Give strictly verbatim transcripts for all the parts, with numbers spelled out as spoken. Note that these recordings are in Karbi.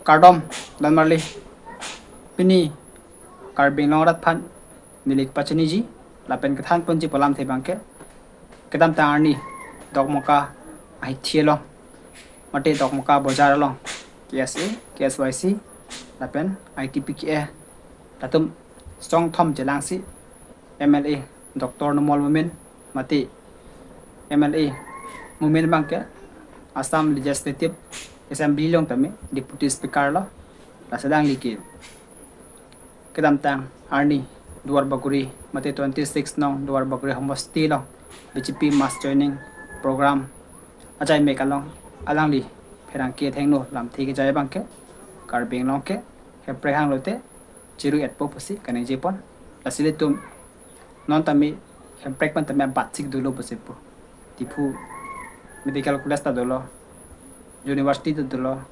Kardom, don marli. Pini Karbi Anglong arat aphan neli kepachiniji lapen kethan ponji pu alamthe abangke, kedamtang arni Dokmoka ahithi along, mate Dokmoka bojar along, K S A, K S Y C lapen I T P K A, latum songthom chelangsi M L A Doctor Numal Momin, mate M L A Momin abangke Assam Legislative Assembly along tame Deputy Speaker lo. Lasi alangli ke kedamtang arni Duar Bagori, mate twenty six nong Duar Bagori homosti along B J P mass joining program ajai mek along alangli pherangke thengno lamthe kejai abangke, Karbi Anglong ke hemprek hanglote chiru-etpo pusi kaningje pon. Lasi ilitum non tame hemprek pen tame abatsi dolo pusi pu. Diphu Medical College ta dolo, University ta dolo,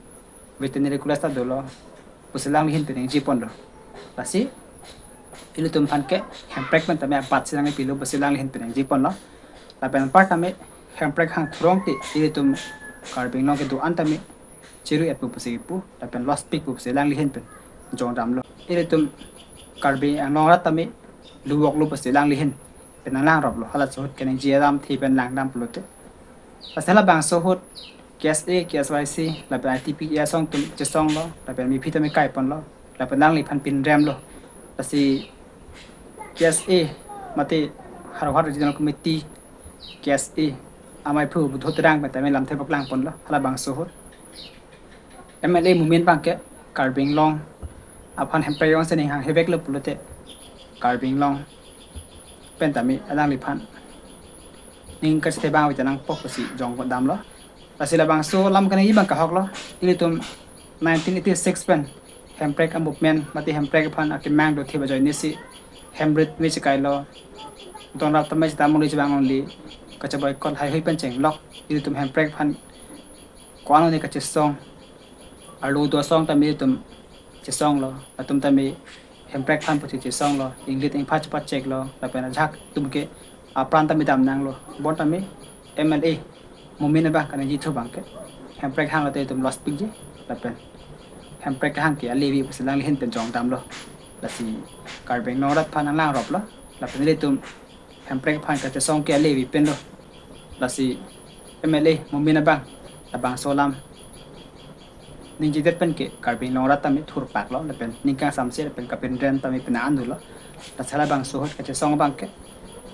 Veterinary College ta dolo pusi alangli ahin pen ningje ponlo. Lasi ilitum aphan ke hemprek pen tame abatsi nangpilo pusi alangli ahin pen ningje ponlo. Lapen anpar tame hemprek hang thurong te ilitum Karbi Anglong kedo-an tame chiru-etpo pusi pu, lapen lospikpo pusi alangli ahin pen jongdamlo. Ilitum Karbi Anglong arat tame luboklo pusi alangli ahin pen nanglang roplo. Halaso ahut kaningje alamthe pen langdam pulote, lasi halabangso ahut K S A, K S Y C lapen I T P K A asong atum chesonglo, lapen mephi tame kai ponlo, lapen alangliphan pinremlo. Lasi K S A mate Howraghat Regional Committee, K S A amei aphu Budho Terang pen tame lamthe paklang ponlo halabangso ahut. M L A Momin abangke Karbi Anglong aphan hemprek jongsi ning hanghe veklo pulote, Karbi Anglong pen tame alangliphan ning kachethe abang ave ta nangpo pusi jongdamlo. Lasi labangso alam kaningje abang ke ahoklo. Ilitum nineteen eighty six pen hemprek a-movement mate hemprek aphan akemang dothip ajoinesi hem rit me chekailo, donrap tame sita muli chevang longle, kache-boycott haihui pen chenglok, ilitum hemprek aphan ko-an ne kachesong, arlo do asong tame ilitum chesonglo, latum tame hemprek aphan pusi chesonglo, inglit ingpha chepacheklo, lapen ajahak atum ke apran tame damnanglo. Bon tame M L A Momin abang kaningje thu abangke, hemprek hanglote itum lospikji, lapen hemprek hang ke ale ave pusi alangli ahin pen jongdamlo. Lasi Karbi Anglong arat aphan nanglang roplo, lapen ilitum hemprek aphan kachesong ke ale ave pinlo. Lasi M L A Momin abang labangso alam ningjedet pen ke Karbi Anglong arat tame thurpaklo, lapen ning kangsamse lapen kapinrem tame pina an dolo. Lasi halabangso ahut kachesong abangke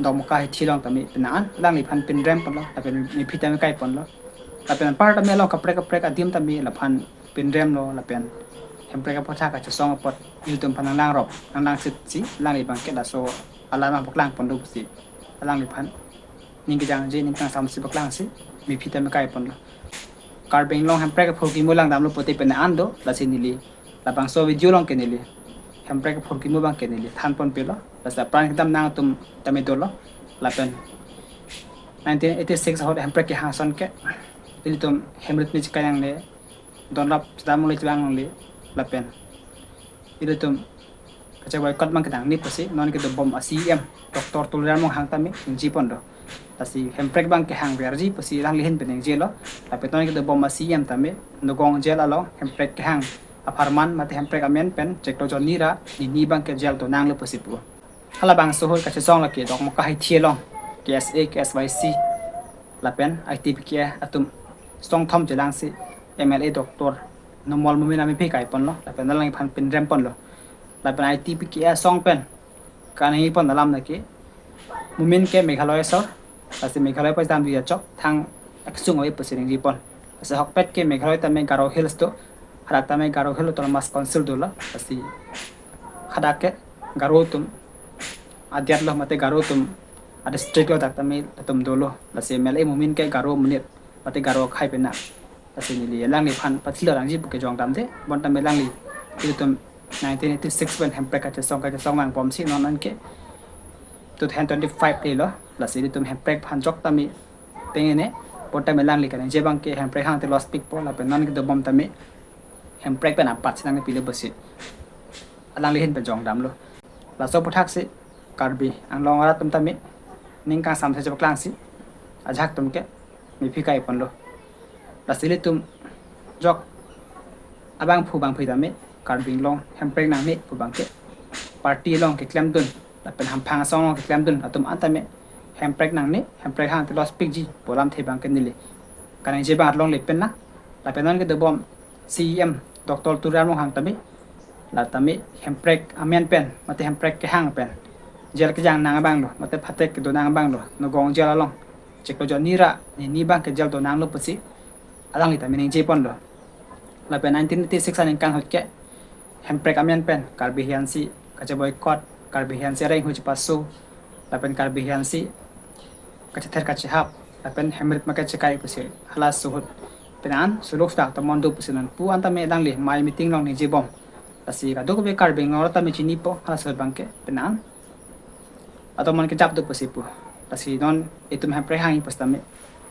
Dokmoka ahithi along tame pina an, alangliphan pinrem ponlo, lapen mephi tame kai ponlo. Lapen anpar tame along kaprek kaprek adim tame laphan pinremlo, lapen hemprek aputhak kachesong apot ilitum aphan nanglang rop, nanglang sitsi, alangli abangke laso alam abang paklang ponlo pusi alangliphan ning kejangje, ning kangsamse paklangsi mephi tame kai ponlo. Karbi Anglong hemprek aphurkimo langdamlo pulote pina an do, lasi neli labangso video along ke neli hemprek aphurkimo abangke neli than ponpelo, lasi apran kedam nang atum tame dolo, lapen nineteen eighty six ahut hemprek kehang ason ke ilitum hem rit me chekai nangne, donrap sita muli chevang longle, lapen ilitum kache-boycott abang ke nangne pusi non kedobom a-C E M Doctor Tuliram Ronghang tame ningje pon do. Lasi hemprek abang ke hangverji pusi alangli ahin pen ningjelo. Lapen non kedobom a-C E M tame Nagaon jail along hemprek kehang apharman mate hemprek amen pen chiklo jonni ra nini abang ke jail donanglo pusi pu. Halabangso ahut kachesong lake Dokmoka ahithi along K S A, K S Y C lapen I T P K A atum songthom chelangsi M L A Doctor Numal Momin amephi kai ponlo, lapen alangliphan pinrem ponlo. Lapen I T P K A asong pen kaningje pon alam lake, Momin ke Meghalaya asor, lasi Meghalaya pen damji achok thang aksung ave pusi ningje pon. Lasi ahokpet ke Meghalaya tame Garo Hills do, hadak tame Garo Hill Autonomous Council dolo, lasi hadak ke Garo atum adet lo mate Garo atum a-district lo, dak tame latum dolo. Lasi M L A Momin ke Garo amonit mate Garo akhei penang. Lasi neli alangliphan pathilo nangji pu kejongdamde, bon tame alangli ilitum nineteen eighty six pen hemprek kachesong kachesong vangbomsi non anke two thousand twenty-five lelo. Lasi ilitum hemprek aphan jok tame tengne, bon tame alangli kaningje abang ke hemprek hang te lospikpo, lapen non kedobom tame hemprek pen apatsi nangpilo pusi alangli ahin pen jongdamlo. Laso aputhaksi Karbi Anglong arat atum tame ning kangsamse chepaklangsi ajahak atum ke mephi kai ponlo. Lasi ilitum jok abangphu bangphi tame Karbi Anglong hemprek nangne pu abangke party along keklemdun lapen hamphang asong along keklemdun atum an tame hemprek nangne, hemprek hang te lospikji pu alamthe abangke neli kaningje abang arlong le pen na. Lapen non kedobom C E M Doctor Tuliram Ronghang tame, la tame hemprek amen pen mate hemprek kehang pen jail kejang nang abang lo, mate phatek kedo nang abang lo, Nagaon jail along chiklo jon ni ra ni ni abangke jail do nang lo pusi alangli tame ningje pon lo. Lapen nineteen eighty six aningkan ahut ke hemprek amen pen Karbi Hiansi kache boycott, Karbi Hiansi areng hu chepasu, lapen Karbi Hiansi kachether kachehap, lapen hemrit ma kachekai pusi halaso ahut penan suluk sudak tomon do pusi nonpu an tame alangli mai meeting along ningje bom. Lasi kadokave Karbi Anglong arat tame chinipo halaso ahut abangke penan atomon kejap do pusi pu. Lasi non itum hemprek hang pusitame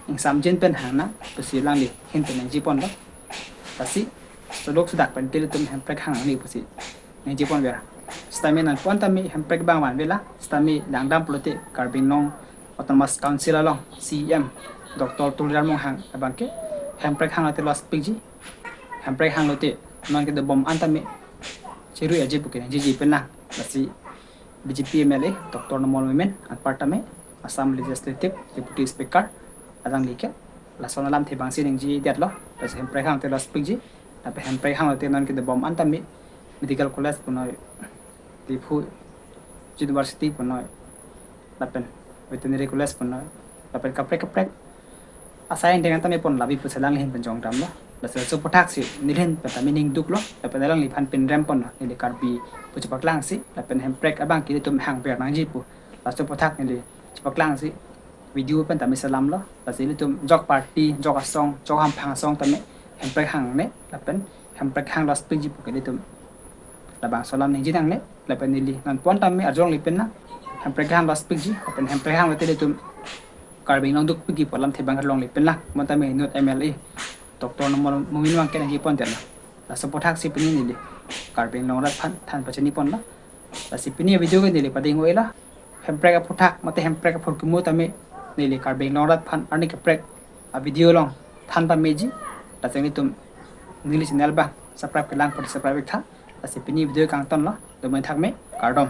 ingsamjin pen hang nang pusi alangli ahin pen ningje pon lo. Lasi suluk sudak pen ke ilitum hemprek hang nangne pusi ningje pon ver. Sitame nonpu an tame hemprek abang vanve la, sitame dangdam pulote Karbi Anglong Autonomous Council along C E M Doctor Tuliram Ronghang abangke hemprek hang lote lospikji, hemprek hang lote non kedobom an tame cherui aji pu ke ningjeji pen nang. Lasi B J P M L A Doctor Numal Momin anparta me Assam Legislative Deputy Speaker alangli ke lason alamthe abangsi ningje det lo. Lasi hemprek hang te lospikji, lapen hemprek hang lote non kedobom an tame medical college punoi, Diphu University punoi, lapen veterinary college punoi, lapen kaprek kaprek asai indeng an tame pon labi pusi alangli ahin pen jongdam lo. Lasi laso aphuthak si neli ahin pen tame ning duk lo, lapen alangliphan pinrem pon lo, neli Karbi pu chepaklangsi, lapen hemprek abangke ilitum hang ver nangji pu laso aphuthak neli chepaklangsi video pen tame selam lo. Lasi ilitum jok party, jok asong, jok hamphang asong tame hemprek hang nangne, lapen hemprek hang lospikji pu ke ilitum labangso alam ningje nangne. Lapen neli nonpu an tame arjong le pen nang, hemprek hang lospikji, lapen hemprek hang lote ilitum Karbi Anglong dukpikji pu alamthe abang arlong le pen nang. Bonta me inut M L A Doctor Numal Momin abangke ningje pon det lo. Laso aphuthak si pini neli Karbi Anglong arat aphan than pachini pon lo. Lasi pini video ke neli pading oi lo. Hemprek aphuthak mate hemprek aphurkimo tame neli Karbi Anglong arat aphan arni kaprek a video along than pameji. Lasi ilitum neli channel abang subscribe kelang pon subscribe iktha. Lasi pini video kangton lo, domain thak me, kardom.